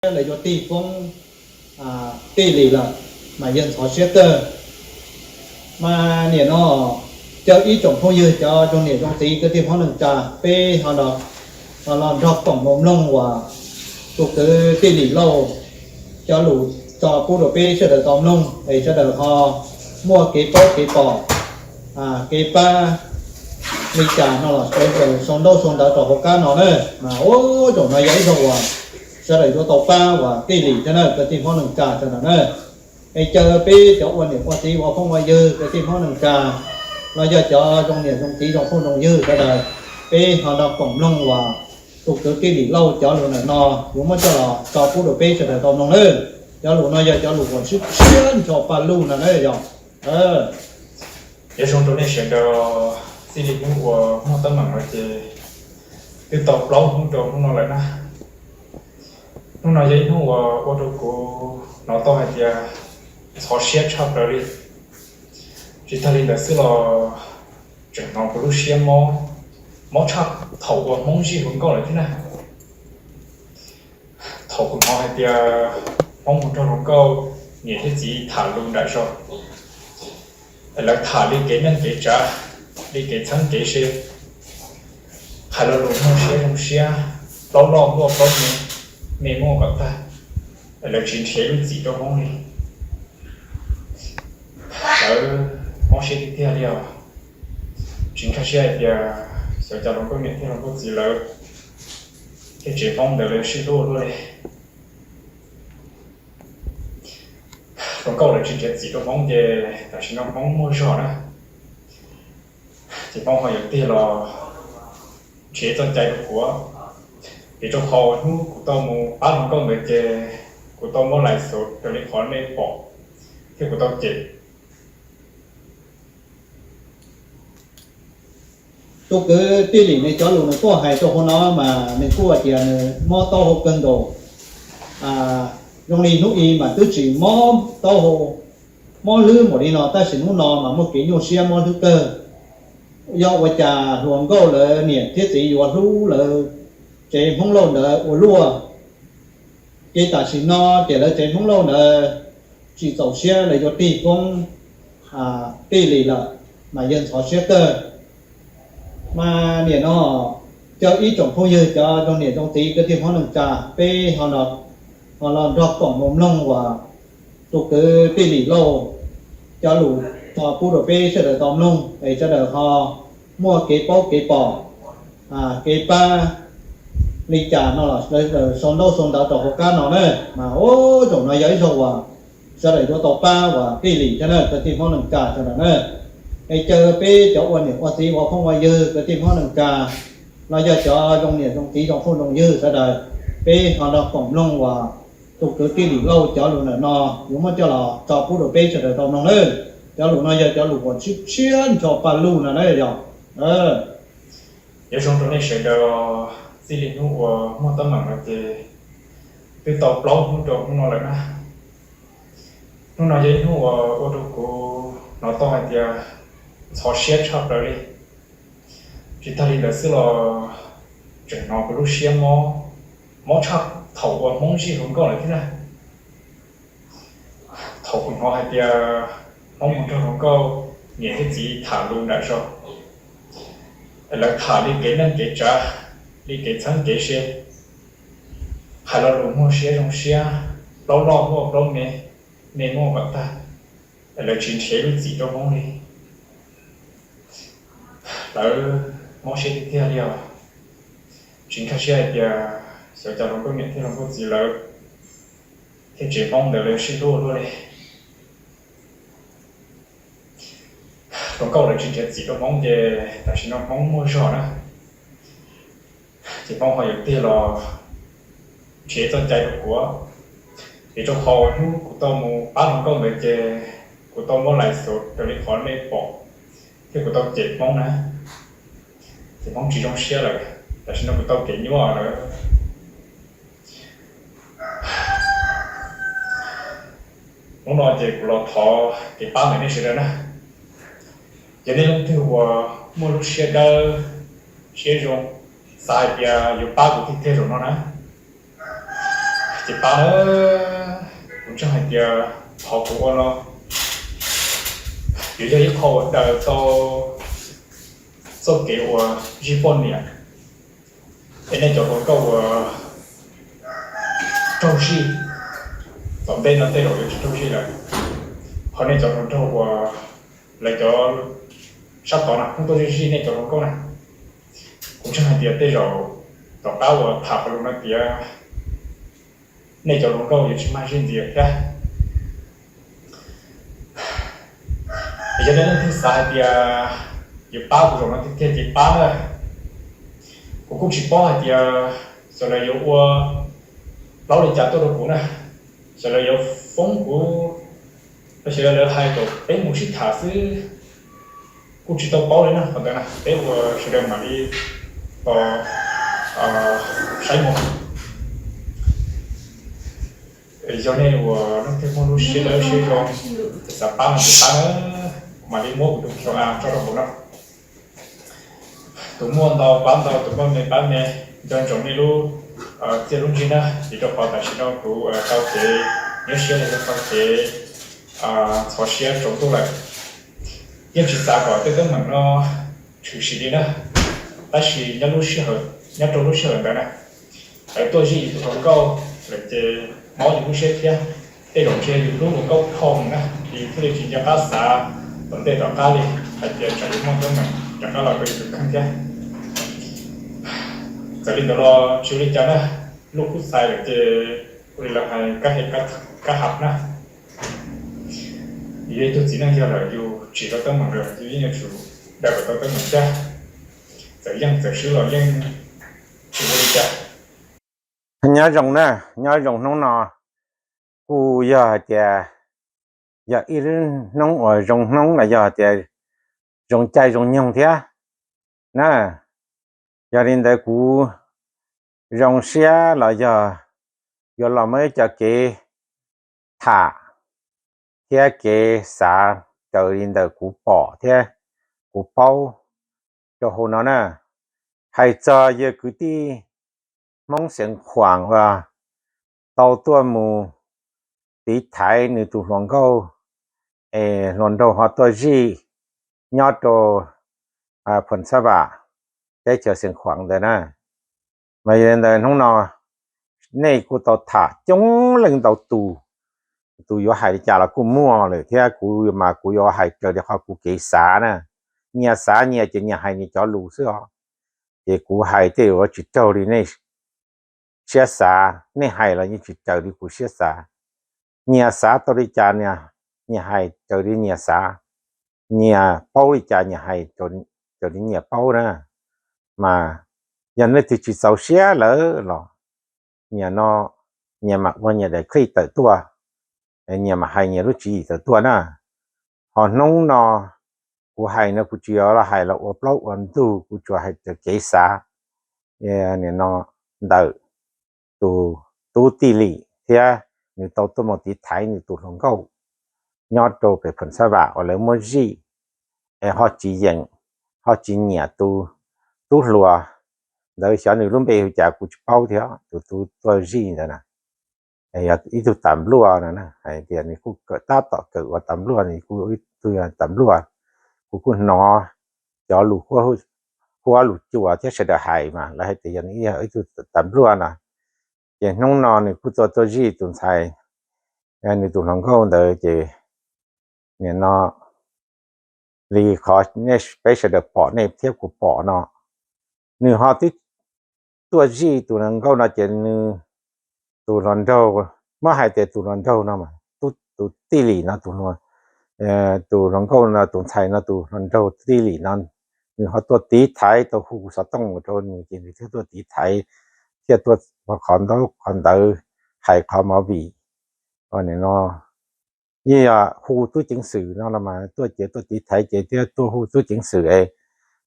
siab lawv yuav tig foob Tij Lim lawm, mas yawg ntxhov siab kawg. Mas nim no cov ib tsoom phooj ywg, cov zoo niam zoo txiv kwv tij Hmoob neej tsa, peb ho los nrog koom mus mloog uas tus kwv Tij Lim Lauj cov lus tso pub rau peb sawv daws tau mloog es sawv daws ho muaj kev paub kev pom, kev pab li cas no los sau ntaub sau ntawv rau hauv qab no na. Mas ua zaum no yog ib zaug uas sawv daws yuav tau pab uas Tij Lim thiab na, kwv tij Hmoob neej tsa sawv daws na. Es caw peb cov ua niam ua txiv ua phooj ua ywg kwv tij Hmoob neej tsa, los yog cov zoo niam zoo txiv zoo phooj zoo ywg sawv daws, peb ho nrog koom mloog uas tus kwv Tij Lim Lauj cov lus ntawm no yuav muab coj los tso pub rau peb sawv daws tau mloog na. Cov lus no yog cov lus uas siab nrho paj lug no na yog. Nyob zoo rau nej sawv daws, txij li hnub uas muaj teeb meem no ces twb tau plaub hnub rau hnub no lawm na. Hnub no yog ib hnub uas ua rau kuv hnov tau hais tias ntxhov siab tshaj plaws li. Tsis tag li ntawd xwb los tseem hnov kuv lub siab mob, mob tshaj thaum uas Hmoob zij hluas nkauj lawm thiab na. Thaum kuv hnov hais tias Hmoob mus nrog hluas nkauj niam thiab txiv tham lus nram zos, lawv tham li kev neej kev tsav, li kev txheeb kev ze, hais lo lus muaj siab zoo siab, plaub loj muaj plaub me, me muaj kom tag, lawv tsis nrhiav lub txim rau Hmoob li. Lawv mob siab tiag tiag li os. Tsis nkag siab hais tias xyov cas hluas nkauj niam thiab hluas nkauj txiv lawv thiab tsev Hmoob ntawd lawv sib hlub luaj li. Hluas nkauj lawv tsis nrhiav txim rau Hmoob ces tam sim no Hmoob muaj zog na. Ces Hmoob ho yuav tig los nrhiav txoj cai rau kuv. Vim rau qhov hnub kuv tau mus pab hluas nkauj ntawd ces kuv tau muab lais xauv raws li qhov nej pom thiab kuv tau cem. Tus kwv Tij Lim nws cov lus nws tuaj hais rau hauv no mas nws kuj hais tias nws mob taub hau kawg nkaus. Zoo li hnub i mas twb tsis mob taub hau, mob hlwb npaum li no, tab sis hnub no mas muaj kev nyuaj siab mob hlwb kawg. Yog ua cas hluas nkauj lawv niam thiab txiv yuav hlub lawv tsev Hmoob Lauj ntawd ua luaj, ces tam sim no ces lawv tsev Hmoob Lauj ntawd tsis txaus siab lawv yuav tig foob Tij Lim lawm, mas yawg ntxhov siab kawg. Mas nim no cov ib tsoom phooj ywg, cov zoo niam zoo txiv kwv tij Hmoob neej tsa, peb ho los nrog koom mus mloog uas tus kwv Tij Lim Lauj cov lus tso pub rau peb sawv daws tau mloog es sawv daws ho muaj kev paub kev pom, kev pab li cas no los sau ntaub sau ntawv rau hauv qab no na. Mas ua zaum no yog ib zaug uas sawv daws yuav tau pab uas Tij Lim thiab na, kwv tij Hmoob neej tsa sawv daws na. Es caw peb cov ua niam ua txiv ua phooj ua ywg kwv tij Hmoob neej tsa, los yog cov zoo niam zoo txiv zoo phooj zoo ywg sawv daws, peb ho nrog koom mloog uas tus kwv Tij Lim Lauj cov lus ntawm no yuav muab coj los tso pub rau peb sawv daws tau mloog na. Cov lus no yog cov lus uas siab nrho paj lug no na yog. Nyob zoo rau nej sawv daws, txij li hnub uas muaj teeb meem no ces twb tau plaub hnub rau hnub no lawm na. Hnub no yog ib hnub uas ua rau kuv hnov tau hais tias ntxhov siab tshaj plaws li. Tsis tag li ntawd xwb los tseem hnov kuv lub siab mob, mob tshaj thaum uas Hmoob zij hluas nkauj lawm thiab na. Thaum kuv hnov hais tias Hmoob mus nrog hluas nkauj niam thiab txiv tham lus nram zos, lawv tham li kev neej kev tsav, li kev txheeb kev ze, hais lo lus muaj siab zoo siab, plaub loj muaj plaub me, me muaj kom tag, lawv tsis nrhiav lub txim rau Hmoob li. Lawv mob siab tiag tiag li os. Tsis nkag siab hais tias xyov cas hluas nkauj niam thiab hluas nkauj txiv lawv thiab tsev Hmoob ntawd lawv sib hlub ua luaj li. Hluas nkauj lawv tsis nrhiav txim rau Hmoob ces tam sim no Hmoob muaj zog na. Ces Hmoob ho yuav tig los nrhiav txoj cai rau kuv. Vim rau qhov hnub kuv tau mus pab hluas nkauj ntawd ces kuv tau muab lais xauv raws li qhov nej pom thiab kuv tau cem Hmoob na. Ces Hmoob tsis zoo siab lawm, tam sim no kuv tau kev nyuaj lawm. Hnub no ces kuv los thov kev pab ntawm nej sawv daws na. Yog nej leej twg uas muaj lub siab dawb siab zoo, xav hais tias yuav pab kuv tiag tiag zaum no na, Ces pab na, kuv ntseeg hais tias qhov kuv ua no yuav yog ib qho uas daws tau txoj kev uas zij poj niam, es nej cov hluas nkauj uas raug zij tom ntej no tej zaum yuav tsis raug zij lawm. Ho nej cov hluas nraug uas lawv cov sab tod na, hnub tuaj zij zij nej cov hluas nkauj na, kuv ntseeg hais tias tej zaum tom qab uas tham qhov lus no tiav, nej cov hluas nkauj yuav tsis mag zij ntxiv thiab. Yog nej leej twg xav hais tias yuav pab kuv zaum no tiag tiag ces pab na. Kuv kuj tsis paub hais tias xyov lawv yuav ua plaub li cas tuaj rau kuv na, xyov lawv yuav foob kuv, los xyov lawv hais kom peb mus sib tham xwb. Kuj tsis tau paub li na, qhov ntawd na peb ua sawv daws mam li tos saib mus. Yog nej uas leej twg muaj lub siab dawb siab zoo, xav pab no ces pab na, mam li muab kuv tus Q R tso rau hauv no. Tus muaj ntau pab ntau, tus muaj me pab me, nco ntsoov nej lub txiaj lub ntsig na, vim rau qhov tam sim no kuv tau kev nyuaj siab los yog tau kev ntxhov siab tsaus ntuj lawm. Yeej tsis xav kom tej teeb meem no tshwm sim li na, tab sis nyob lub sij hawm, nyob rau lub sij hawm ntawd na, lawv tuaj zij tus hluas nkauj lawm ces mob yus lub siab thiab. Tej zaum ntshe yus hlub hluas nkauj dhau mus na, yus thiaj li tsis nco qab xav tom ntej tom qab li hais tias tsam yuav muaj teeb meem rov qab los rau yus tus kheej thiab. Txawm li ntawd los tsis ua li cas na, luj kub txhais lawm ces ua li lawv hais kab he kab hab na. Yus yog ib tug txiv neej yog lawm, yus tsim tau teeb meem lawm yus yeej yuav tsum daws kom tau teeb meem thiab. Txawm yeej txawm swb los yeej tsis ua li cas. Nyob zoo na, nyob zoo hnub no kuj yog hais tias yog ib lub hnub uas zoo hnub los yog tias zoo caij zoo nyoog thiab na. Yog li ntawd kuv zoo siab los yog yuav los muaj ib co kev tham thiab kev xav raws li ntawm kuv pom thiab kuv paub rau hauv no na. Hais txog yawg kwv tij Hmoob Xeev Khuam uas tau tuaj mus tiv thaiv nws tus hluas nkauj, es hluas nraug ho tuaj zij nyob rau Phoos Xab Vam, teb chaws Xeev Khuam ntawd na. Mas yog li ntawd hnub no nej kuj tau tham coob leej ntau tus, tus yuav hais li cas los kuj muaj lawm thiab, kuv mas kuv yuav hais raws li qhov kuv kev xav na. Nyias xav nyias ces nyias hais nyias cov lus xwb os. Ces kuv hais tej uas tsis raug li nej siab xav, nej hais los yeej tsis raws li kuv siab xav. Nyias xav tau li cas nyias hais raws li nyias xav, nyias paub li cas nyias hais raws li nyias paub na. Mas yog leej twg tsis txaus siab lawm los nyias no, nyias mam ua nyias daim clip tawm tuaj, nyias mam hais nyias lub tswv yim tawm tuaj na. Ho hnub no kuv hais no kuv tsis yog los hais los ua plaub ua ntug, kuv tsuas hais raws kev xav. Nim no ntawm tus tub Tij Lim thiab nws tau tuaj mus tiv thaiv nws tus hluas nkauj nyob rau pem Phoos Xab Vam uas lawv muab zij, es ho tsis yeem, ho tsis nyiam tus tub hluas ntawd, xyov nws lub npe hu cas kuv tsis paub thiab, tus tub tuaj zij ntawd na. Yog ib tug tas npluaj no hais tias nws kuj kawm tab tom kawm ua tas npluaj, nws kuj ib tug tas npluaj. Kuv kuj hnov cov lus huab lus cua thiab sawv daws hais mas lawv hais tias yog nws yog ib tug tas npluaj no. Ces hnub no nws kuj tuaj tuaj zij tus ntxhais, nws tus hluas nkauj ntawd ces nim no li qhov nej peb sawv daws pom, nej thiab kuv pom no, nws ho twb tuaj zij tus hluas nkauj no ces nws, tus hluas nraug, muab hais tias tus hluas nraug no, tus Tij Lim no, tus hluas nkauj no, tus ntxhais no, tus hluas nraug Tij Lim no, nws ho tuaj tiv thaiv, tau hu xov tooj rau nws ces nws thiaj tuaj tiv thaiv, thiaj tuaj qhov ntawd hais qhov movie no. Yeej yog hu tub ceev xwm no los mas tuaj ces tuaj tiv thaiv ces thiaj tuaj hu tub ceev xwm es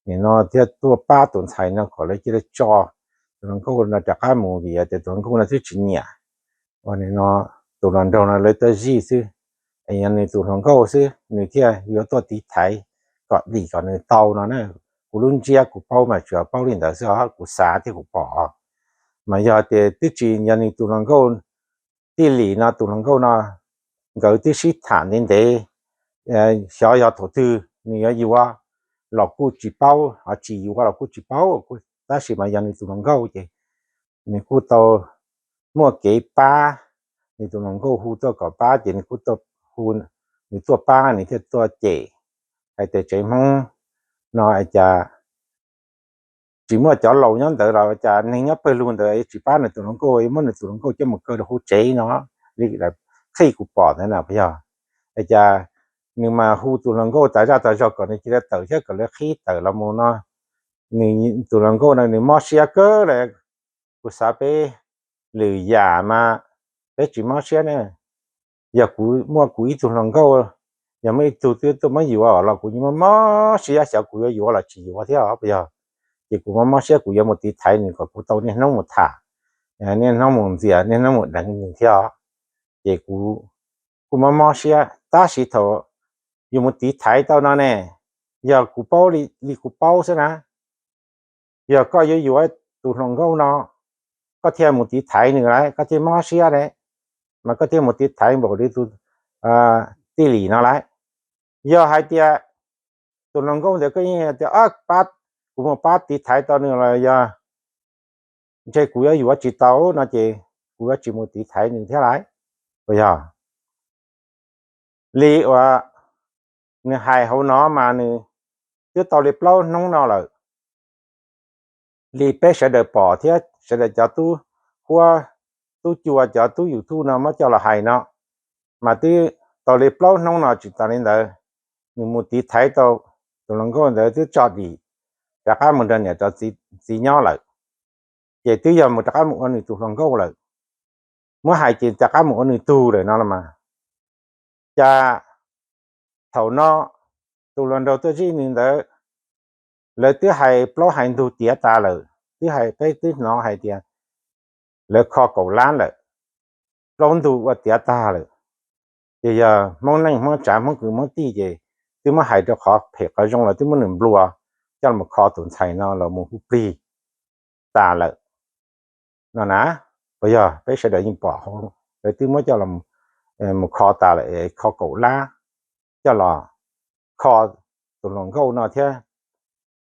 nim no thiaj tuaj pab tus ntxhais no kom lawv cia li tso tus hluas nkauj no rov qab mus vim tias tus hluas nkauj no twb tsis nyiam. Ua nim no tus hluas nraug no lawv tuaj zij xwb, es yog nws tus hluas nkauj xwb nws thiaj yuav tuaj tiv thaiv kom dim kom nws tau no na. Kuv lub ntsiab kuv paub mas tsuas paub li ntawd xwb os, kuv xav thiab kuv pom. Mas yog tias twb tsis yog nws tus hluas nkauj Tij Lim no tus hluas nkauj no nkawd twb sib tham ntev ntev, xyov yog thaum twg nws yuav yuav los kuj tsis paub, ho tsis yuav los kuj tsis paub, tab sis mas yog nws tus hluas nkauj ces nws kuj tau muaj kev pab, nws tus hluas nkauj hu tuaj kom pab ces nws kuj hu, nws tuaj pab nws thiaj tuaj cem hais tias tsev Hmoob no cas tsis muaj cov laus nyob ntawd los cas neeg nyob pawg lug ntawd tsis pab nws tus hluas nkauj, muab nws tus hluas nkauj coj mus kaw rau hauv tsev no li qhib kuv pom ntawd na puas yog? Cas nws mas hu tus hluas nkauj tas zaj tas zog kom nws cia li tawm thiab kom lawv qhib tawm los mus no, nws tus hluas nkauj no nws mob siab kawg li. Kuv xav peb lwm yam mas peb tsis mob siab ne, yog kuv muaj kuv ib tug hluas nkauj, yog muaj ib tug twb tuaj muab yuav los kuv yeej mob mob siab xyov kuv yuav yuav los tsis yuav thiab puas yog? Ces kuv mob mob siab kuv yuav mus tiv thaiv nws kom kuv tau niaj hnub mus tham, niaj hnub mus ntxias, niaj hnub mus deev nws thiab. Ces kuv kuj mob mob siab tab sis thaum yus mus tiv thaiv tau no ne, yog kuv paub li kuv paub xwb na, yog koj yuav yuav tus hluas nkauj no, koj thiaj mus tiv thaiv nws lawm koj thiaj mob siab ne, mas koj thiaj mus tiv thaiv npaum li tus Tij Lim no lawm. Yog hais tias tus hluas nkauj ntawd koj yeej tias kuv mus pab tiv thaiv tau nws los yog ntshe kuv yuav yuav tsis tau no ces kuv yuav tsis mus tiv thaiv nws thiab lawm. Puas yog? Li uas nws hais hauv no mas nws twb tau li plaub hnub no lawm. Li peb sawv daws pom thiab sawv daws cov tub huab tub cua cov tub YouTube no muab coj los hais no, mas twb tau li plaub hnub no tsis tas li ntawd, nws mus tiv thaiv tau tus hluas nkauj ntawd twb tso dim rov qab mus nrog niam rov txiv nyob lawm. Ces twb yog mus rov qab mus ua nws tus hluas nkauj lawm. Muab hais ces rov qab mus ua nws tug lawm no los mas. Cas thaum no tus hluas nraug tuaj zij nws ntawd, lawv twb hais plaub hais ntug tiav tas lawm, twb hais peb twb hnov hais tias lawv kho kaum lab lawm, plaub ntug ua tiav tag lawm. Ces yog Hmoob neej Hmoob tsav Hmoob kwv Hmoob tij ces twb muab hais rau qhov phem qhov zoo los twb muab nws nplua coj los kho tus ntxhais no los mus hu plig tas lawm no na. Puas yog? Peb sawv daws yeej pom hauv, lawv twb muab coj los mus kho tas lawm, kho kaum lab coj los kho tus hluas nkauj no thiab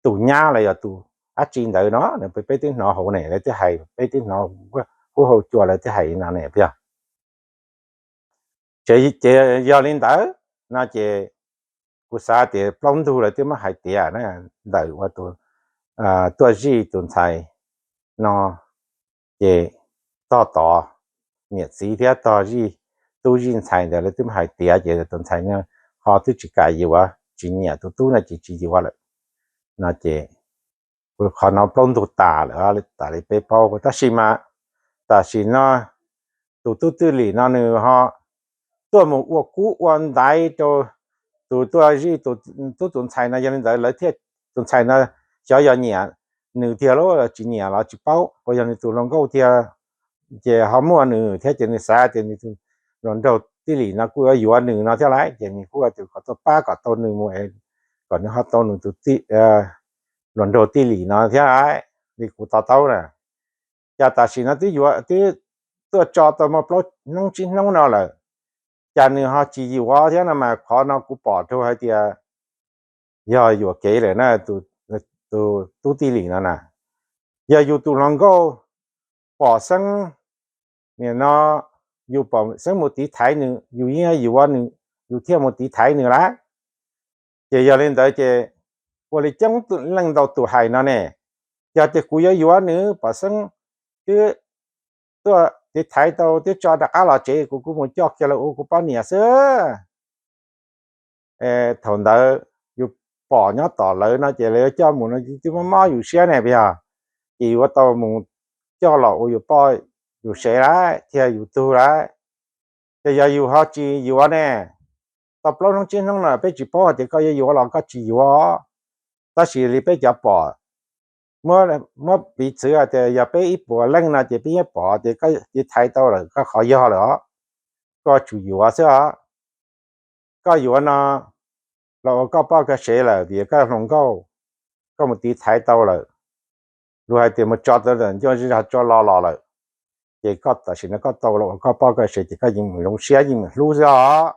tus nyab los yog tus dab tsi ntawd no, peb twb hnov hauv ne, lawv twb hais, peb twb hnov huab hauv cua lawv twb hais no ne puas yog? Ces yog li ntawd no ces kuv xav tias plaub ntug lawv twb muab hais tiav na, ntawm ua tus tuaj zij tus ntxhais no, ces tog tod niam txiv thiab tog zij tub zij ntxhais ntawd lawv twb muab hais tiav ces tus ntxhais no ho twb tsis kam yuav, tsis nyiam tus tub no ces tsis yuav lawm no ces kuv qhov no plaub ntug tas lawm, tas li peb paub. Tab sis mas tam sim no tus tub Tij Lim no nws ho tuaj mus ua kub ua ntaiv rau tus tuaj zij tub tus ntxhais no, yog li ntawd lawv thiaj, tus ntxhais no xyov yog nyiam nws tiag los tsis nyiam los tsis paub, puas yog nws tus hluas nkauj tiag ces ho muaj nws thiab ces nws xav tias nws tus hluas nraug Tij Lim no kuj yuav yuav nws no thiab lawm, ces nws kuj ua tus kom tuaj pab kom tau nws mus, kom nws ho tau nws tus hluas nraug Tij Lim no thiab lawm li kuv to taub na. Cas tam sim no twb yuav, twb tuaj tso tau muaj plaub hnub tsib hnub no lawm, cas nws ho tsis yuav thiab no mas qhov no kuv pom rau hais tias yog yuam kev lawm na, tus tub Tij Lim no na. Yog yus tus hluas nkauj pom xeeb, nim no yus pom xeeb mus tiv thaiv nws, yus yeej yuav nws, yus thiaj mus tiv thaiv nws lawm. Ces yog li ntawd ces ua li coob leej ntau tus hais no ne, yog tias kuv yuav yuav nws pom xeeb twb tuaj tiv thaiv tau twb tso rov qab los tsev, kuv kuj mus coj kiag los ua kuv poj niam xwb. Thaum ntawd yus pom nyob tom lawv no ces lawv yuav coj mus no twb mob mob yus siab ne puas yog? Ces yuav tau mus coj los ua yus poj yus sev lawm thiab yus tug lawm. Ces yog yus ho tsis yuav ne, tau plaub hnub tsib hnub no peb tsis paub hais tias koj yuav yuav los koj tsis yuav, tab sis li peb cov pom, muab piv txwv hais tias yog peb ib puas leej no ces peb yeej pom tias koj tiv thaiv tau lawm, koj qhov yog lawm os, koj tsum yuav xwb os. Koj yuav no los ua koj poj koj sev lawm vim koj hluas nkauj, koj mus tiv thaiv tau lawm, luag hais tias mus tso tau ntawm ncauj zej zog tso los los lawm, Ces koj tam sim no koj tau los uas koj poj koj sev ces koj yeej mus zoo siab yeej mus hlub xwb os.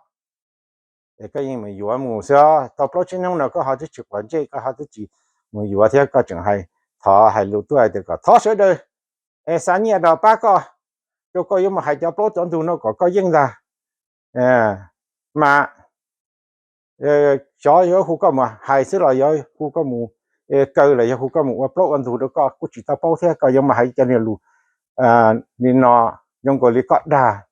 Es koj yeej mus yuav mus xwb os, tau plaub tsib hnub no koj ho twb tsis quav ntsej, koj ho twb tsis mus yuav thiab, koj tseem hais, thov hais lus tuaj hais tias kom thov sawv daws es xa nyiaj los pab koj, rau koj yuav mus hais cov plaub cov ntug no kom koj yeej ntag. Mas xyov yuav hu koj mus hais xwb los yog hu koj mus kaw los yog hu koj mus ua plaub ua ntug rau koj kuj tsis tau paub thiab, koj yuav mus hais cov niag lus li no zoo nkaus li koj dag.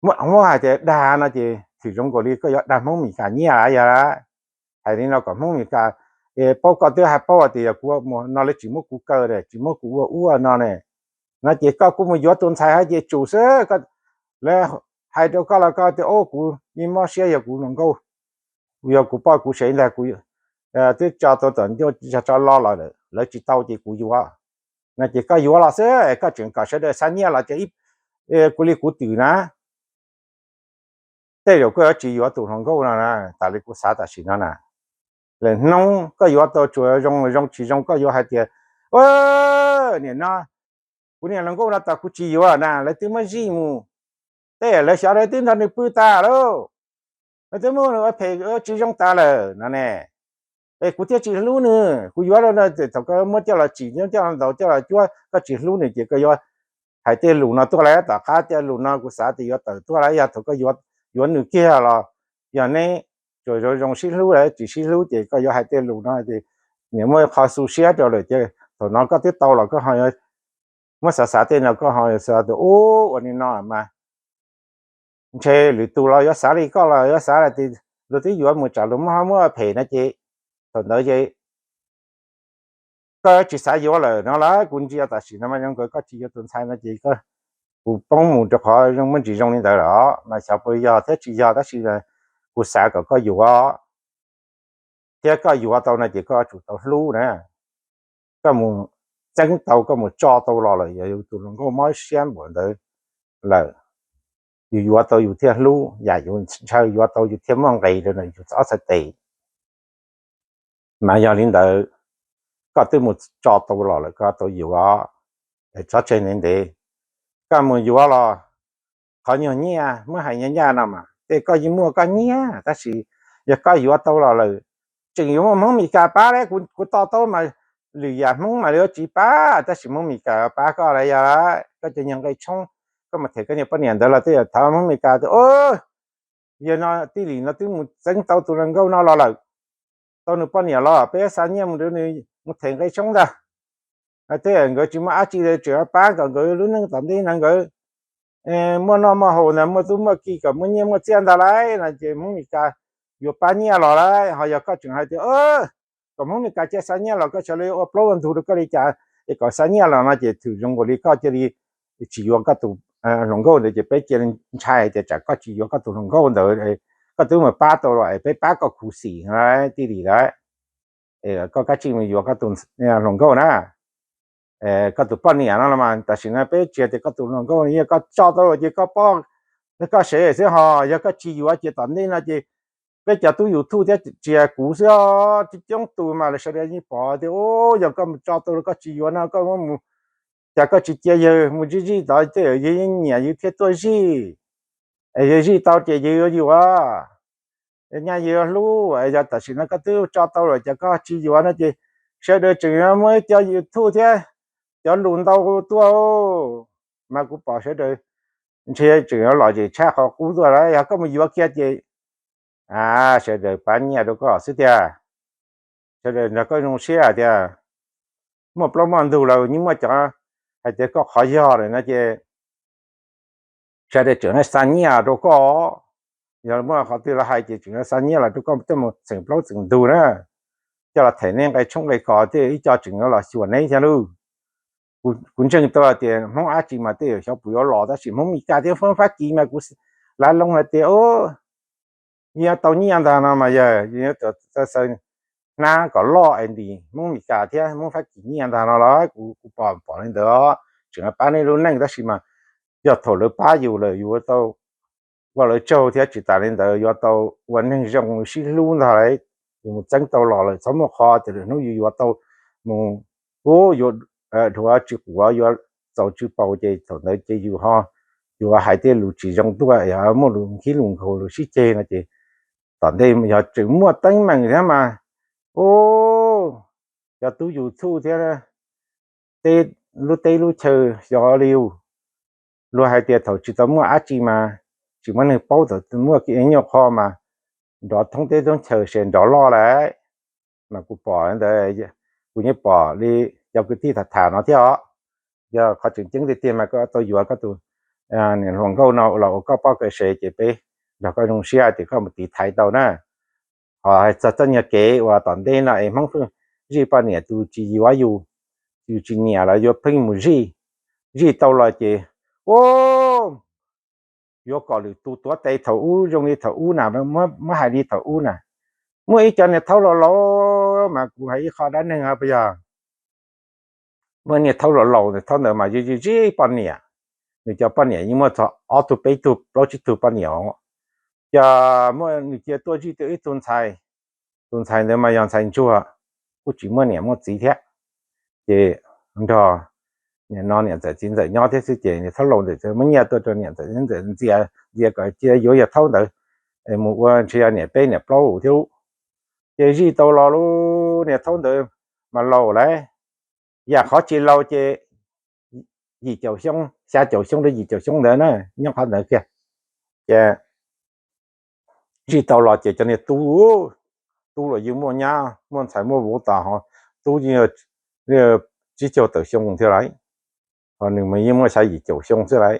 Muab hais tias dag no ces twb zoo nkaus li koj yuav dag Hmoob Mes Kas nyiaj yog. Hais li no kom Hmoob Mes Kas paub, koj twb hais paub tias yog kuv mus no lawv tsis muab kuv kaw, tsis muab kuv ua ua no ne. No ces koj kuj mus yuav tus ntxhais hais tias tsum xwb, lawv hais rau koj los koj tias o kuv yeej mob siab yog kuv hluas nkauj, yog kuv poj kuv sev ntag, kuv twb tso tau tom ncauj tso lo los lawv tsis tau ces kuv yuav. No ces koj yuav los xwb, koj tseem kom sawv daws xa nyiaj los ces kuv li kuv twm na. Tej zaum koj yuav tsis yuav tus hluas nkauj no na, tas li kuv xav tam sim no na. Lwm hnub koj yuav tau tsuas zoo zoo tsis zoo koj yuav hais tias, nim no kuv niag hluas nkauj no tas kuv tsis yuav na, lawv twb muab zij mus, tej lawv xyov lawv twb nrog nws pw tas lauj, lawv twb muab nws ua phem tsis zoo tas lawm no ne. Es kuv thiaj tsis hlub nws, kuv yuav thaum koj muab coj los tsim coj los ntaus coj los cuab koj tsis hlub nws ces koj yuav hais tej lus no tuaj lawm. Tom qab tej lus no kuv xav tias yuav tawm tuaj lawm, yog thaum koj yuav nws kiag los yog neb tsuas zoo zoo sib hlub lawm, tsis sib hlub ces koj yuav hais tej lus no ces niam muaj qho xu siab rau lawm ces thaum no koj twb tau los koj ho muab xav xav tej no koj ho xav tias ub ua li no mas ntshe lwm tus los yuav xav li koj los yuav xav tias luag twb yuav mus tsam luag muab ho muab phem no ces thaum ntawd ces koj tsis xav yuav lawm no lawm. Kuv ntsia tam sim no mas zoo nkaus koj tsis yuav tus ntxhais no ces kuv poob mus rau qhov zoo muaj ntsis zoo li ntawd lawm os. Mas xyov puas yog thiab tsis yog tab sis kuv xav kom koj yuav thiab koj yuav tau no ces koj tsum tau hlub na. Koj mus txeeb tau koj mus tso tau los lawm yog yus tus hluas nkauj mob siab npaum ntawd lawm, yus yuav tau yus thiaj hlub, yam yus ntshaw yuav tau yus thiaj muaj nqis rau yus ob txhais tes. Mas yog li ntawd koj twb mus tso tau los lawm koj tau yuav, txhob tseg ntev ntev. Koj mus yuav los qhov nyuag nyiaj muab hais nyob ncaj no mas tej koj yeej muaj koj nyiaj tab sis yog koj yuav tau los lawm tseem yuav muaj Hmoob Mes Kas pab li. Kuv to taub mas lwm yam Hmoob mas lawv yuav tsis pab tab sis Hmoob Mes Kas pab koj lawm yog koj cov nyuag nqe tshoob, koj mus them koj niag poj niam ntawd los tej yam thov Hmoob Mes Kas tias yog no tij lim no twb mus txeeb tau tus hluas nkauj no los lawm, tau nws poj niam los peb xa nyiaj mus rau nws mus them nqe tshoob ntag. Tej nkawd tsis muaj dab tsi li tseem pab kom nkawd lub neej tom ntej no nkawd muaj noj muaj haus ntag, muaj tub muaj ki kom muaj nyiaj muaj txiaj ntag lauj no ces Hmoob Mes Kas yuav pab nyiaj los lauj. Ho yog koj tseem hais tias kom Hmoob Mes Kas cia xa nyiaj los koj xyov lawv yuav ua plaub ua ntug rau koj li cas es kom xa nyiaj los no ces twb zoo nkaus li koj cia li tsis yuav koj tus hluas nkauj ntawd ces peb cia li ntshai tias tsam koj tsis yuav koj tus hluas nkauj ntawd, koj twb mus pab tau los es peb pab koj khuv xim tij lim lauj. Koj kav tsij mus yuav koj tus hluas nkauj na. Koj tus poj niam no los mas tam sim no peb tsis hais tias koj tus hluas nkauj no yog koj tso tau ces koj poj koj sev xwb, ho yog koj tsis yuav ces tom ntej no ces peb cov tub YouTube thiab tsis hais kuv xwb os, coob coob tus mas lawv sawv daws yeej pom tias yog koj mus tso tau los koj tsis yuav no koj muab mus, cas koj tsis cia yawg mus zij zij tod tej yawg yeej nyiam yawg thiaj tuaj zij. Es yawg zij tau ces yawg yuav yuav, nyaj yawg yuav hlub. Yog tam sim no koj twb tso tau lawm ces koj tsis yuav no ces sawv daws tseem yuav muaj ib co YouTube thiab cov lus ntau tuaj. Mas kuv pom sawv daws ntshe tseem yuav los ces tshaj qhov qub tuaj lawm, yog koj mus yuav kiag ces sawv daws pab nyiaj rau koj xwb tiag. Sawv daws nrog koj zoo siab hais tias muaj plaub muaj ntug los yeej muaj cov hais tias koj qhov yog lawm no ces sawv daws tseem xa nyiaj rau koj. Yog muaj qhov twg los hais ces tseem xa nyiaj los rau koj coj mus txeem plaub txeem ntug na, coj los them neb nqe tshoob nqe kos tej ib co tseem yuav los xyuas neb thiab lauj. Kuv ntseeg tau hais tias Hmoob dab tsi mas tej zaum xyov puas yuav los tab sis Hmoob Mes Kas thiab Hmoob Fab Kis mas kuv lav loo hais tias yuav tau nyiaj ntag no mas yog yuav xaws hnab kom loj es ntim Hmoob Mes Kas thiab Hmoob Fab Kis nyiaj ntag no los kuv pom pom li ntawd. Tseem pab neb lub neej tab sis mas yog thaum lawv pab yus lawm yus yuav tau ua lawv tsaug thiab tsis tas li ntawd yuav tau ua neeg zoo sib hlub ntag lauj. Yus mus txeeb tau los lawm txhob muaj qhov tias lwm hnub yus yuav tau mus ub yuav dhuav tsis quav yuav txaus tsw paus ces thaum ntawd ces yus ho, yus hais tej lus tsis zoo tuaj, muaj lus nkhib lus nkaus lus sib ceg no ces tom ntej yog tseem muaj teeb meem thiab mas, u, cov tub yus txhuj thiab, tej lub teb lub chaw xyov li yus. Luag hais tias thaum tsis tau muaj dab tsi mas tsis muaj neeg paub, thaum muaj nyuaj qho mas nrov thoob teb thoob chaw ces nrov loj lawm. Mas kuv pom ntawd, kuv yeej pom li cov kwv tij tham tham no thiab os. Yog qhov tseem ceeb tiag tiag mas koj tau yuav koj tus niam hluas nkauj no los ua koj poj koj sev ces peb nrog koj zoo siab tias koj mus tiv thaiv tau na. Ho hais txog txoj nyuag kev uas tom ntej no es Hmoob pheej zij poj niam, tus tsis yuav yus, yus tsis nyiam los yuav pheej mus zij, zij tau los ces, u, yuav kom lwm tus tuav tes thaum ub zoo li thaum ub na, muab hais li thaum ub na. Muaj ib co niag thaub laus laus mas kuv hais ib qho dab neeg os puas yog, muaj niag thaub laus laus, thaub ntawd mas zij zij poj niam, nws cov poj niam yeej muaj txog ob tug peb tug plaub tsib tug poj niam os. Ces muaj nws cia tuaj zij tau ib tug ntxhais, tus ntxhais ntawd mas yog ntxhais ntsuag, kuj tsis muaj niam muaj txiv thiab. Ces nrog niam no niam ntxawm txiv ntxawm nyob thiab xwb ces niag thaub laus ntawd muab nyiaj tuaj rau niam ntxawm txiv ntxawm ntxias, ntxias kom cia yuav yog thaub ntawd mus ua ntshe yog niam peb niam plaub thiab. Ces zij tau los lub niag thaub ntawd mas laus lawm, yam qhov tsis laus ces yim caum xyoo, xya caum xyoo rau yim caum xyoo ntawd na, nyob qhov ntawd kiag. Ces zij tau los ces cov niag tub, tub los yeej muaj nyab muaj ntxhais muaj vauv tas ho, tub yeej tsib caug tawm xyoo thiab lawm, ho nws mas yeej muaj xya yim caum xyoo xwb lawm.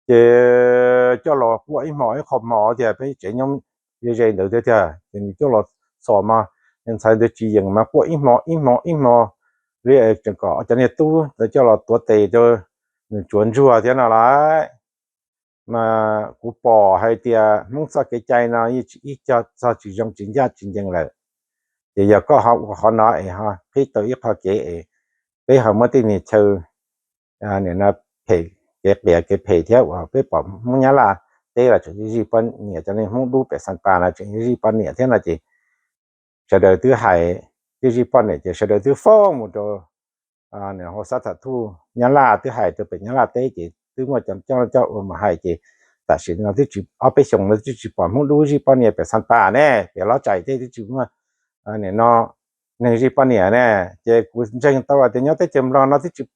Ces coj los quaj ib hmo ib qho hmo tiag, peb tsev nyob ze ze ntawd thiab tiag, ces nws coj los txhom mas ntxhais ntawd tsis yeem mas quaj ib hmo ib hmo ib hmo li, tseem kom cov niag tub ntawd coj los tuav tes rau nws tsuav ntsuag thiab no lawm. Mas kuv pom hais tias Hmoob txoj kev cai no yeej tsis ib co txog tsis zoo tsis ncaj tsis ncees lawm. Ces yog koj ho ua qhov no es ho qhib tau ib qho kev es peb ho muab tej niag chaw nim no phem, kev qias kev phem thiab uas peb pom Hmoob Nyab Laj teb los tseem zij poj niam, cov niag Hmoob dub pem Xas Pas no tseem zij poj niam thiab no ces sawv daws twb hais, twb zij poj niam ces sawv daws twb foob mus rau hauv xab tham thuj Nyab Laj, twb hais rau pem Nyab Laj teb ces twb muaj cov coj coj ua mus hais ces tam sim no twb tsis, ob peb xyoos no twb tsis pom Hmoob dub zij poj niam pem Xas Pas ne, pem Lov Tsaim tej twb tsis muaj nim no neeg zij poj niam ne. Ces kuv ntseeg tau tias nyob teb chaws Nplog no twb tsis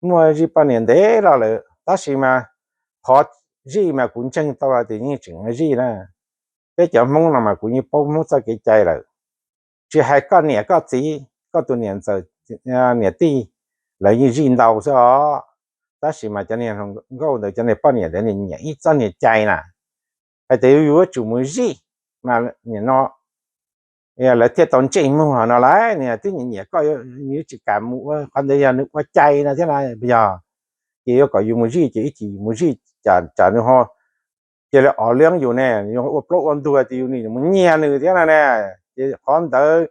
muaj zij poj niam ntev los lawm, tab sis mas qhov zij mas kuv ntseeg tau tias yeej tseem zij na. Peb cov Hmoob no mas kuv yeej paub Hmoob txoj kev cai lawm. Tsis hais koj niam koj txiv, koj tus niam ntxawm niam tij, lawv yeej zij ntau xwb os. Tab sis mas cov niag hluas nkauj ntawd cov niag poj niam ntawd nws nyiam ib txoj niag cai na, hais tias yus yuav tsum mus zij mas nim no lawv thiaj tau ntsej muag no lauj. Nws twb nyiam nyiam koj, nws tsis kam mus ua qhov ntawd yog nws ua cai no thiab na yog. Ces yuav kom yus mus zij ces ib chim yus mus zij, tsam nws ho cia li ov liab yus ne, yus ua plaub ua ntug tias yus nim mus nyiag nws thiab no ne. Ces qhov ntawd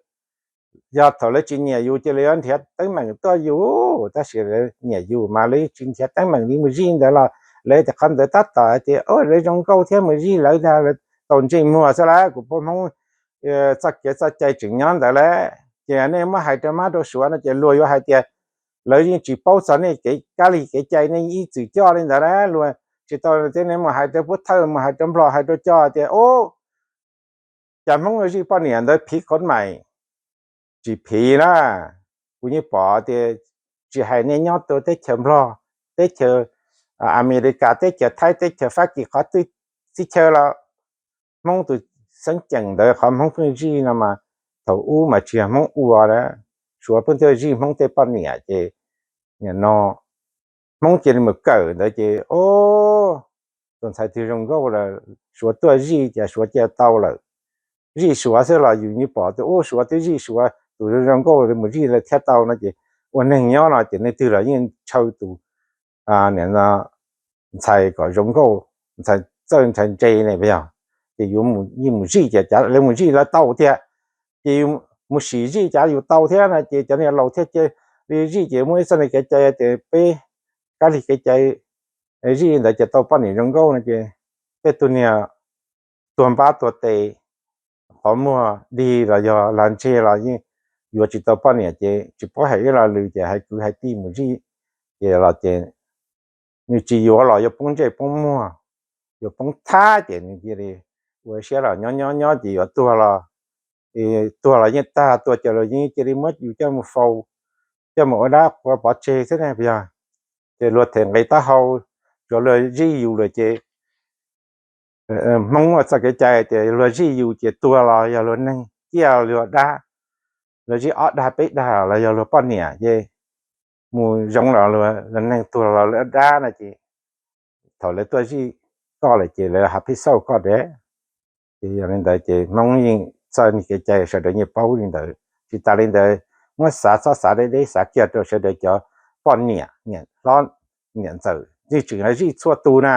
yog thaum lawv tsis nyiam yus ces lawv yuav nrhiav teeb meem tuaj yus, tab sis lawv nyiam yus mas lawv tsis nrhiav teeb meem li, mus zij ntawd los lawv tias qhov ntawd tab tom hais tias lawv zoo nkauj thiab mus zij lawv ntag, lawv tau ntsej muag xwb lauj. Kuv pom Hmoob txoj kev txoj cai tseem nyob ntawd lauj. Ces nej muab hais rau mab rau suav no ces luag yuav hais tias lawv yeej tsis paub txog nej kev kab lig kev cai, nej ib txwm coj li ntawd lauj. Luag tsis tau tias nej mus hais rau Pub Thawj, mus hais rau Nplog, hais rau cov tias u, cov Hmoob zij poj niam ntawd phiv qhov mais, tsis phiv na. Kuv yeej pom tias tsis hais nej nyob rau teb chaws Nplog, teb chaws Amelikas, teb chaws Thaib, teb chaws Fab Kis, qhov twg txhia chaw los Hmoob tus xeeb ceem ntawd qhov Hmoob pheej zij no mas thaum ub mas tsis yog Hmoob ua na, Suav pheej tuaj zij Hmoob tej poj niam ces nim no Hmoob cia li mus kawm ntawd ces o, tus ntxhais twg zoo nkauj lawm Suav tuaj zij ces Suav cia tau lawm. Zij Suav xwb los yus yeej pom tias u, Suav twb zij Suav, tus zoo nkauj mus zij lawm thiaj tau no ces ua neeg nyob no ces neeg twg los yeej ntshaw tus nim no ntxhais kom zoo nkauj, ntxhais txawj ntxhais ntse ne puas yog? Ces yus yeej mus zij ces cav lawv mus zij lawv tau thiab, ces yus mus sim zij cav yus tau thiab no ces cov niag laus thiaj cia li zij ces muaj ib txoj niag kev cai tias peb kab lig kev cai zij ntawd ces tau poj niam zoo nkauj no ces tej tug niag tuag npab tuag tes, qhov muag dig los yog lag ntseg los yeej yuav tsis tau poj niam ces tsis paub hais ib lo lus ces hais kwv hais tij mus zij Ces los ces nws tsis yuav los yuav poob ntsej poob muag, yuav poob thab ces nws cia li ua siab los nyob nyob nyob ces yuav tuag los, tuag los yeej tag, tuag ces los yeej cia li muab yus coj mus faus, coj mus ua dab qhuas pov tseg xwb ne puas yog? Ces luag them nqe taub hau, tsuav luag zij yus lawm ces Hmoob ua txoj kev cai tias luag zij yus ces tuag los yog luag neeg, ciaj luag dab, luag zij ob dag peb dag los yog luag poj niam ces mus zoo los luag neeg, tuag los luag dab no ces thaum lawv tuaj zij koj lawm ces lawv hab phij xauj koj deb. Ces yog li ntawd ces Hmoob yeej txawj niag kev cai sawv daws yeej paub li ntawd. Tsis tas li ntawd, muab xav txhob xav deb deb, xav kiag rau sawv daws cov poj niam, niam hlob, niam ntxawm, yeej tseem zij txhua tus na.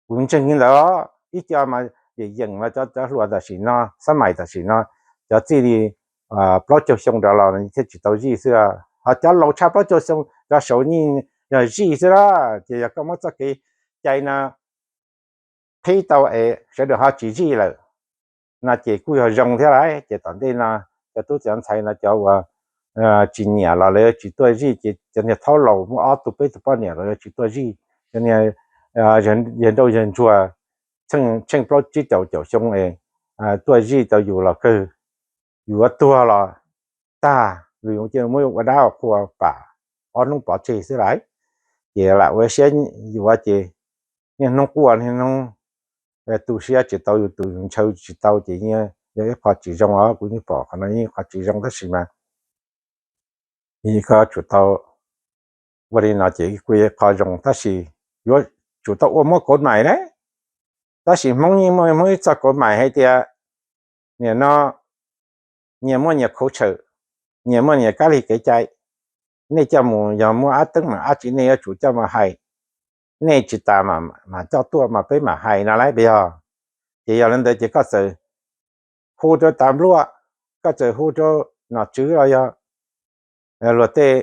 Kuv ntseeg li ntawd, ib co mas yeem yeem los cov, cov hluas tam sim no, xab mais tam sim no, cov txij li plaub caug xyoo rov los thiaj tsis tau zij xwb. Ho cov laus tshaj plaub caug xyoo, cov saud yeej yog zij xwb lawm. Ces yog koj muab txoj kev cai no qhib tau es sawv daws ho tsis zij lawm no ces kuj yog zoo thiab lauj. Ces tom ntej no cov tub cov ntxhais no cov uas tsis nyiam los lawv tsis tuaj zij, ces cov niag thaub laus muaj ob tug peb tug poj niam los lawv tsis tuaj zij. Cov niag yawg nrauj yawg ntsuag tsheej plaub tsib caug caum xyoo es tuaj zij tau yus los kawg, yuav tuag los tag, lawv cia muab ua dab ua qhua pam ob hnub pov tseg xwb lauj. Ces lam ua siab yuav ces niaj hnub quaj niaj hnub tu siab tsis tau, yus tus yus ntshaw tsis tau ces yog ib qho tsis zoo os. Kuv yeej pom qhov no yeej qhov tsis zoo tab sis mas koj tsum tau ua li no ces kuj yog qhov zoo tab sis yuav tsum tau ua muab kauv mais na. Tab sis Hmoob yeej muaj Hmoob ib txoj kauv mais hais tias nim no nyias muaj nyias khuv tshawm, nyias muaj nyias kab lig kev cai. Nej coj mus yog muaj ab teeb meem ab tsi nej yuav tsum coj mus hais. Nej tsis tas mam coj tuaj mas peb mam hais no lauj puas yog? Ces yog li ntawd ces koj txawm hu rau tas npluaj, koj txawm hu rau nom tswv los yog luag tej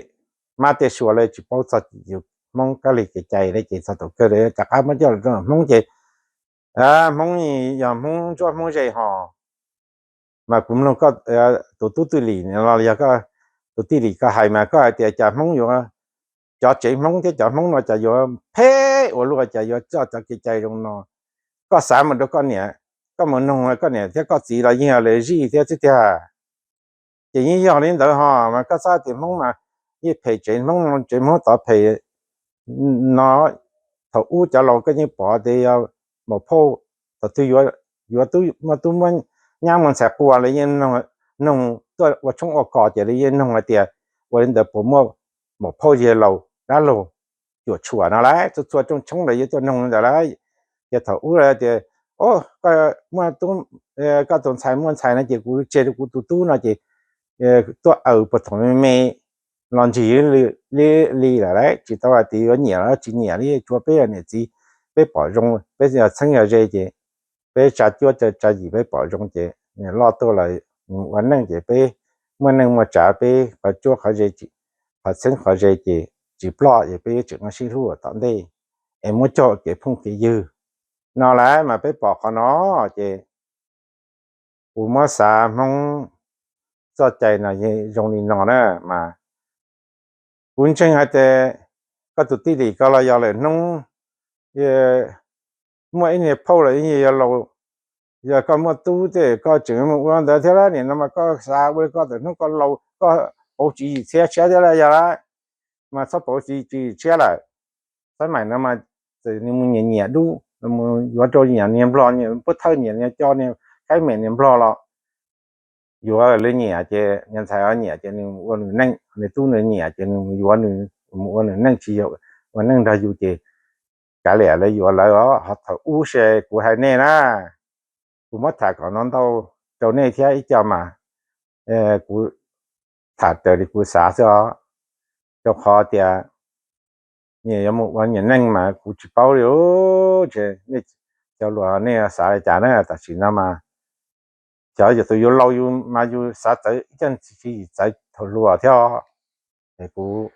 mab tej sua lawv tsis paub txog yus Hmoob kab lig kev cai li ces txog thaum kawg rov qab muab coj los rau Hmoob ces Hmoob yog Hmoob ntsuab Hmoob ze ho. Mas kuv mloog koj tus tub tij Lis los yog tus tij Lis koj hais mas koj hais tias cas Hmoob yuav, cov tsev Hmoob thiab cov Hmoob no cas yuav phem ua luaj, cas yuav coj cov kev cai zoo no. Koj xav mus rau koj niam, koj mus noog koj niam thiab koj txiv los yeej yog lawv zij thiab xwb tiag. Ces yeej yog li ntawd ho mas koj txhob tias Hmoob mas yeej phem, tsev Hmoob tsev Hmoob tod phem no. Thaum ub cov laus koj yeej pom tias yog maum phauj, thaum twg yuav muaj tub muaj nyab muaj ntxhais qua lawv yeej noog tuaj ua tshoob ua kos ces lawv yeej noog hais tias ua li ntawd puas muaj maum phauj yawg laus dab laug cuam tshuam no lauj, txhua txhua rooj tshoob lawv yeej tuaj noog li ntawd lauj. Ces thaum ub lawv tias, o, koj tus ntxhais muaj ntxhais no ces kuv tseg rau kuv tus tub no ces tuaj aws puag thaum me me los ntsig li lawm lauj, tsis tau hais tias yuav nyiam los tsis nyiam li, tsuav peb niam txiv peb pom zoo, peb yog txheeb yog ze ces peb tsa cuab tsa yim peb pom zoo ces loj tuaj los mus ua neej ces peb muaj neej muaj tsav, peb qhov cuab qhov ze, qhov txheeb qhov ze ces tsis ploj ces peb yuav tsum muaj sib hlub tom ntej es muab coj kev phooj kev ywg no lauj. Mas peb pom qhov no ces kuv muab xav Hmoob txoj cai no zoo li no na mas kuv ntseeg hais tias koj tus tij Lis ko los yog lawm hnub muaj ib niag phauj los ib niag yawg laus, yog koj muaj tub ces koj tseem mus ua ntawd thiab lauj. Nim no mas koj xav ua koj tawm hnub koj laus koj pauv tswv yim txhiab tshiab thiab lauj, yog lauj, mas txhob pauv tswv yim tshiab lawm. Xab maim no mas txawm nws mus nyiam nyiam dub, mus yuav rau nyiam niag nplog, nyiam pub thawj, nyiam niag co, niag khaib mem niag nplog los yuav lawv nyiam ces niag ntxhais ho nyiam ces nws mus ua nws neej, niag tub nws nyiam ces nws mus yuav nws, mus ua nws neej tsis yog ua neej nrog yus ces kav liam lawv yuav lawv os. Ho thaum ub se kuv hais nej na, kuv muab tham kom no ntau rau nej thiab ib co mas kuv tham raws li kuv xav xwb os. Rau qhov tias nyias yuav mus ua nyias neej mas kuv tsis paub li. Cov luag nej xav li cas na, tam sim no mas xyov yus tus yus laus yus mas yus xav txawv ib co tswv yim txawv thaum hluas thiab os. Es kuv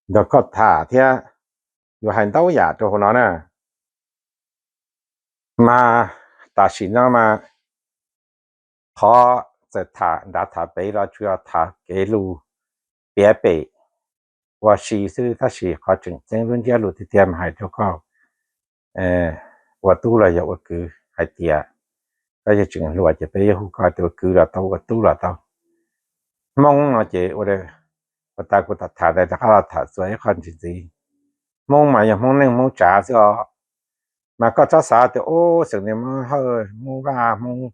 nrog koj tham thiab yuav hais ntau yam rau hauv no na. Mas tam sim no mas qhov txawm tham nrad tham pem los tsuas yog tham kev lus piav pem ua si xwb, tab sis qhov tseem ceeb lub ntsiab lus tiag tiag mas hais rau koj ua tub los yog ua kwv hais tias koj yog tseem hluas ces peb yuav hu koj tias ua kwv los tau, ua tub los tau. Hmoob no ces ua tas kuv tham tham ntawd rov qab los tham txuas ib qho ntxiv ntxiv. Hmoob mas yog Hmoob neej Hmoob tsav xwb os. Mas koj txhob xav tias ub xeem niag Hmoob Hawj, Hmoob Vaj, Hmoob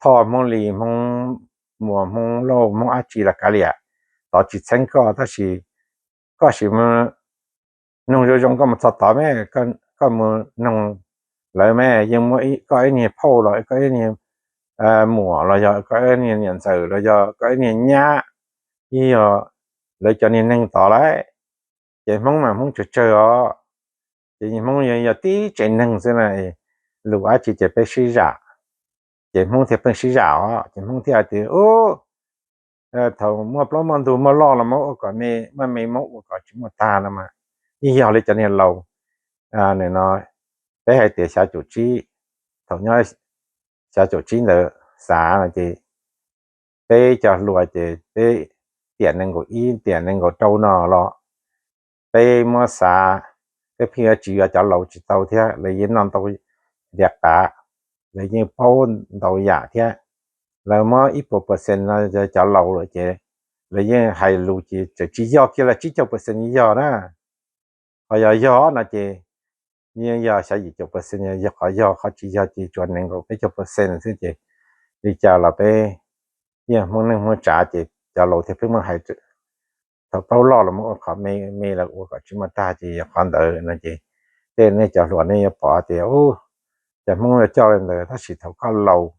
Thoj, Hmoob Lis, Hmoob Muas, Hmoob Lauj, Hmoob dab tsi los kav liam, tod tsis txheeb koj, tab sis koj sim mus noog zoo zoo, koj mus txog tod me, koj mus noog lawv me, yeej muaj koj ib niag phauj los koj ib niag muam los yog koj ib niag niam ntxawm los yog koj ib niag nyab, ib yog lawv cov niag neeg tod lawm. Ces Hmoob mas Hmoob tsawg tsawg os. Ces Hmoob yog tib tsev neeg xwb na, lus dab tsi ces peb sib zam. Ces Hmoob thiaj pheej sib zam os, ces Hmoob thiaj hais tias ub, thaum muaj plaub muaj ntug muaj loj los Hmoob ua kom me, muaj me Hmoob ua kom tsis muaj tag no mas. Ib yog li cov niag laus no, peb hais tias xya caum tsib, thaum nyob xya caum tsib ntawd xav no ces peb cov hluas ces peb tiam nees nkaum ib tiam nees nkaum rau no los peb muab xav, peb pheej yuav tsis yuav cov laus tsis tau thiab, lawv yeej noj ntau diav qav, lawv yeej paub ntau yam thiab. Lawv muab ib puas percent no cov laus lawm ces lawv yeej hais lus ces txawm tsis yog kiag los tsib caug percent yog na. Qhov yog yog no ces yeej yog xya yim caum percent yog qhov yog, qhov tsis yog ces tsuas nees nkaum peb caug percent xwb ces li cas los peb yeej Hmoob neej Hmoob tsav ces cov laus thiaj pheej muab hais thaum plaub loj los muab ua qhov me me los ua kom tsis muaj tag ces yog qhov ntawd no ces tej nej cov hluas nej yuav pom tias ub, cov Hmoob yuav coj li ntawd, tab sis thaum koj laus,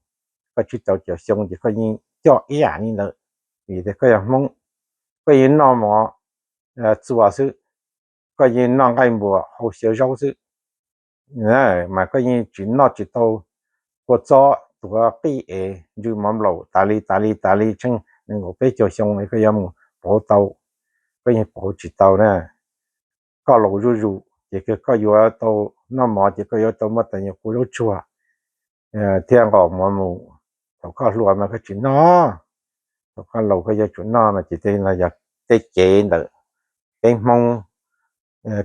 koj tsib rau caum xyoo ces koj yeej coj ib yam li ntawd, vim tias koj yog Hmoob, koj yeej noj mov txuas xwb, koj yeej noj nqaij npua hau xyaw zaub xwb, mas koj yeej tsis noj tsis tau kua txob tuav qij es ntsw mov nplaum tas li tas li tas li tsheej nees nkaum peb caug xyoo koj yuav mus pauv tau, koj yeej pauv tsis tau na. Koj laus zuj zus ces koj yuav tau noj mov ces koj yuav tau muaj tais nyuag kua zaub tsuag thiab nqos mov mus. Thaum koj hluas mas koj tsis noj, thaum koj laus koj yuav tsum noj no ces tej no yog tej cev ntawm peb Hmoob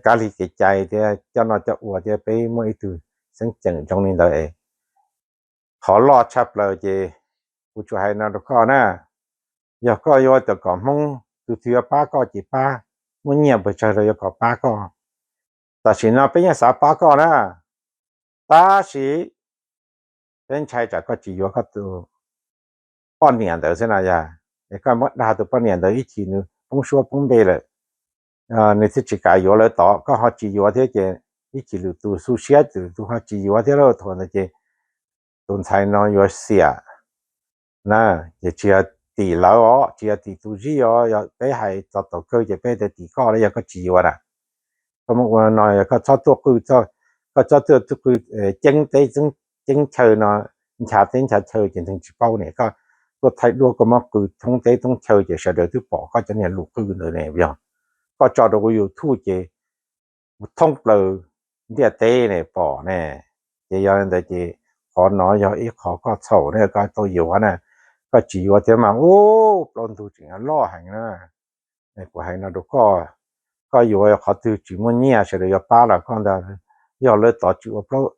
kab lig kev cai thiab coj noj coj ua thiab peb muaj ib tug xeeb ceem zoo li ntawd es. Qhov loj tshaj plaws ces kuv tsuas hais no rau koj na, yog koj yuav kom Hmoob tus twg yuav pab koj ces pab, muaj nyiaj pes tsawg los yuav kom pab koj. Tam sim no peb yeej xav pab koj na, tab sis peb ntshai tsam koj tsis yuav koj tus poj niam ntawd xwb na yog, es koj muab dag tus poj niam ntawd ib chim nws poob suab poob npe lawm, nws thiaj tsis kam yuav lawv tod, koj ho tsis yuav thiab ces ib chim lwm tus xu siab lwm tus ho tsis yuav thiab lauj, thaum ntawd ces tus ntxhais no yuav xiam na, ces tsis yog tim lawv os, tsis yog tim tus zij os, yog peb hais txog thaum kawg ces peb tias tim koj los yog koj tsis yuav na. Koj muab ua no yog koj txhob tuaj qw, koj txhob tuaj qw ceeb teb ceeb chaw no, ncha teb ncha chaw ces nws tsis paub ne, koj tuaj thaij duab koj muab qw thoob teb thoob chaw ces sawv daws twb pom koj cov niag lus qw ntawd ne, yog koj tso rau kuv YouTube ces thoob plaws ntiaj teb ne pom ne. Ces yog li ntawd ces qhov no yog ib qho koj txhaum ne, koj tau yuav na, koj tsis yuav thiab mas ub plaub ntug tseem loj heev na. Kuv hais no rau koj, koj yuav qhov twg tsis muaj nyiaj sawv daws yuav pab los koj ntag, yog lawv tod tsis ua plaub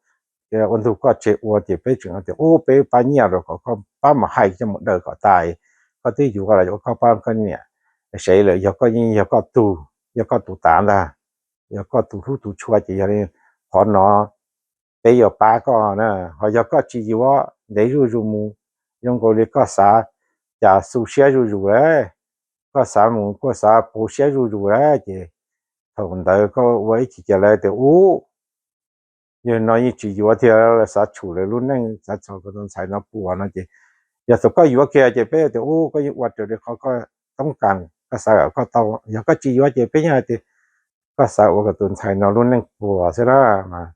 ua ntug koj tseg ua ces peb tseem tias ub peb pab nyiaj rau kom koj pab mus hais coj mus daws kom tas, koj twb yuav los ua koj pab koj niam sev lawm, yog koj yeej yog koj tug, yog koj tus tav ntag, yog koj tus hlub tus tshua ces yog li qhov no peb yuav pab koj na. Ho yog koj tsis yuav ntev zuj zus mus, zoo nkaus li koj xav cas xu siab zuj zus lawm, koj xav mus koj xav puv siab zuj zus lawm ces thaum ntawd koj ua ib chim cas lawv tias ub, yog no yeej tsis yuav thiab, xav tshum lawv lub neej, xav txhom tus ntxhais no puas no ces yog thaum koj yuav kiag ces peb tias ub koj yeej ua raws li qhov koj toob kas, koj xav kom koj tau. Yog koj tsis yuav ces peb yeej hais tias koj xav ua kom tus ntxhais no lub neej puas xwb na. Mas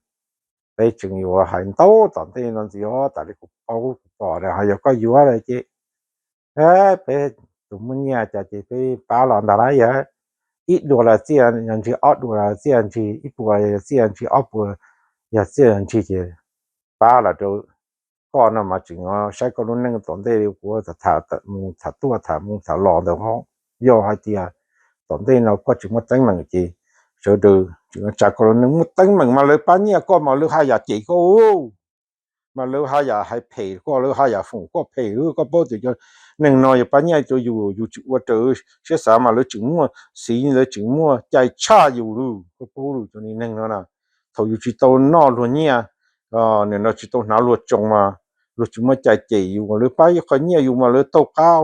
peb tseem yuav hais ntau tom ntej no ntxiv os, tas li kuv paub kuv pom na. Ho yog koj yuav lawm ces peb tus muaj nyiaj cas ces peb pab los ntag lauj. Yog ib dua los txiaj ntsig, ob dua los txiaj ntsig, ib puas los txiaj ntsig, ob puas yog txiaj ntsig ces pab los rau koj no mas tseem saib koj lub neej tom ntej li kuv tham mus tham tuaj tham mus tham los ntawd. Yog hais tias tom ntej no koj tsis muaj teeb meem ces sawv daws tsis tsa koj los neeg muaj teeb meem mas lawv pab nyiaj koj mas lawv haj yam cem koj, mas lawv haj yam hais phem koj, lawv haj yam foom koj phem lawm. Koj paub tias cov neeg no yog pab nyiaj rau yus, yus tsis ua raws siab xav mas lawv tseem muaj xiv, lawv tseem muaj cai tshaj yus lawm. Koj paub lawm cov neeg no na, thaum yus tsis tau noj luag nyiaj, nim no tsis tau hnav luag tsoos mas luag tsis muaj cai cem yus, lawv pab ib qho nyiaj yus mas lawv taug qab,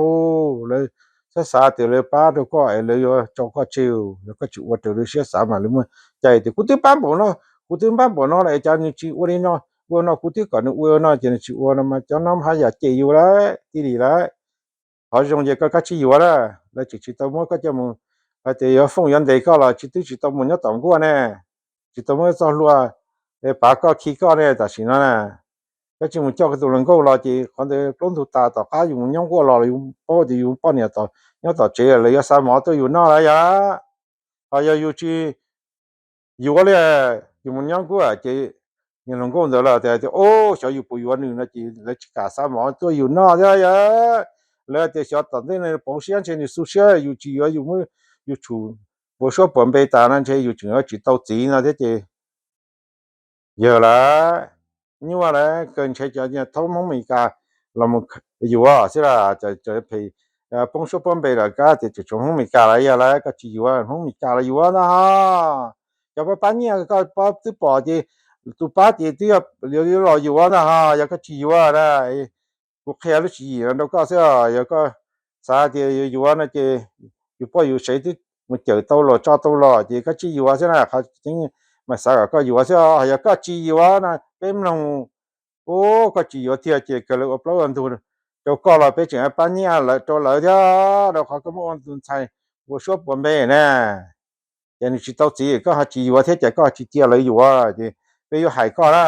lawv xav xav tias lawv pab rau koj es lawv yuav tso koj tseg. Yog koj tsis ua raws lawv siab xav mas lawv muaj cai tias kuv twb pab npaum no, kuv twb pab npaum no lawm es cas nws tsis ua li no, ua no kuv twb kom nws ua no ces nws tsis ua no mas cov no haj yam cem yus lawm tij li lawm. Qhov zoo ces koj kav tsij yuav na, lawv tseem tsis tau muab koj coj mus, hais tias yuav fooj yuav ntes koj los tsis, twb tsis tau mus nyob tom nkuaj ne, tsis tau muab txoj hlua pav koj khi koj ne tam sim no na. Koj tsis mus coj tus hluas nkauj los ces qhov ntawd plaub ntug tas tom qab yus mus nyob nkuaj los yus paub tias yus poj niam nyob tom tsev lawv yuav xa mov tuaj yus noj lawm yom. Ho yog yus tsis yuav li, yus mus nyob nkuaj ces niag hluas nkauj ntawd los tias, o, xyov yus puas yuav nws no ces lawv tsis kam xa mov tuaj yus noj thiab yom. Lawv tias xyov tom ntej no pauv siab ntshe nws xu siab yus tsis yuav, yus muab yus tshum puas suab puas npe tas no ntshe yus tseem yuav tsis tau txiv no thiab ces yawg lawm, nyuaj lawm, kawg ntshe cov niag thaub Hmoob Meskas los mus yuav xwb las. Poob suab poob npe lawm kab tias tseem tshuav Hmoob Meskas lawm yog lawm, koj tsis yuav Hmoob Meskas los yuav ntag ho. Cov pab pab nyiaj koj twb pom ces tus pab ces twb yog los yuav ntag ho, yog koj tsis yuav na. Kuv qhia lub tswv yim no rau koj xwb, yog koj xav tias yuav yuav no ces yus poj yus sev twb mus cawm tau los tso tau los ces koj tsij yuav xwb na. Qhov tseeb mas xav kom koj yuav xwb, yog koj tsis yuav na peb mloog, ub, koj tsis yuav tiag ces kawg lawv ua plaub ua ntug rau koj los peb tseem pab nyiaj lawm rau lawv thiab, rau qhov koj muab ua tus ntxhais puas suab puas npe na. Ces nws tsis tau txiv koj ho tsis yuav thiab ces koj tsis cia lawv yuav ces peb yuav hais koj na.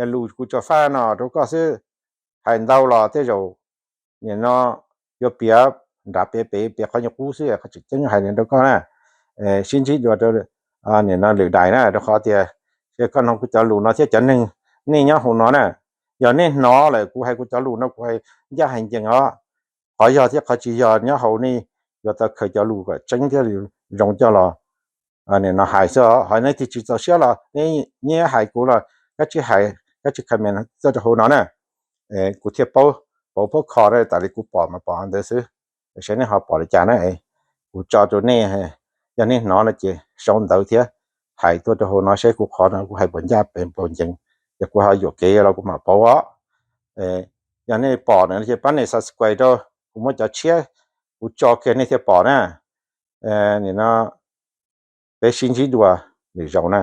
Lus kuv tso faj no rau koj xwb, hais ntau los tej zaum nim no yuav piav nrad piav pem piav qhov nyuag qub xwb, qhov tseem ceeb hais li rau koj na. Sib ntsib dua rau nim no lwm daim na, rau qhov tias koj mloog kuv cov lus no thiab cov neeg nej nyob hauv no na, yog nej hnov lawm kuv hais kuv cov lus no kuv hais ncaj hais ncees os. Qhov yog thiab qhov tsis yog nyob hauv nej yuav tau khaws cov lus kom tseeb thiab zoo coj los nim no hais xwb. Ho nej twg tsis txaus siab los nej hais kuv los kav tsij hais, kav tsij comment tuaj rau hauv no na. Kuv thiaj paub, paub phab kho na, tas li kuv pom mas pom ntawd xwb, saib nej ho pom li cas na. Kuv tso rau nej, yog nej hnov no ces sau ntawv thiab hais tuaj rau hauv no saib kuv qhov no kuv hais puas ncaj puas ncees, yog kuv ho yuam kev los kuv mam paub os. Yog nej pom no ces pab nej subscribe rau, kuv muab cov tshiab kuv tso kiag nej thiaj pom na. Nim no peb sib ntsib dua lwm zaus na.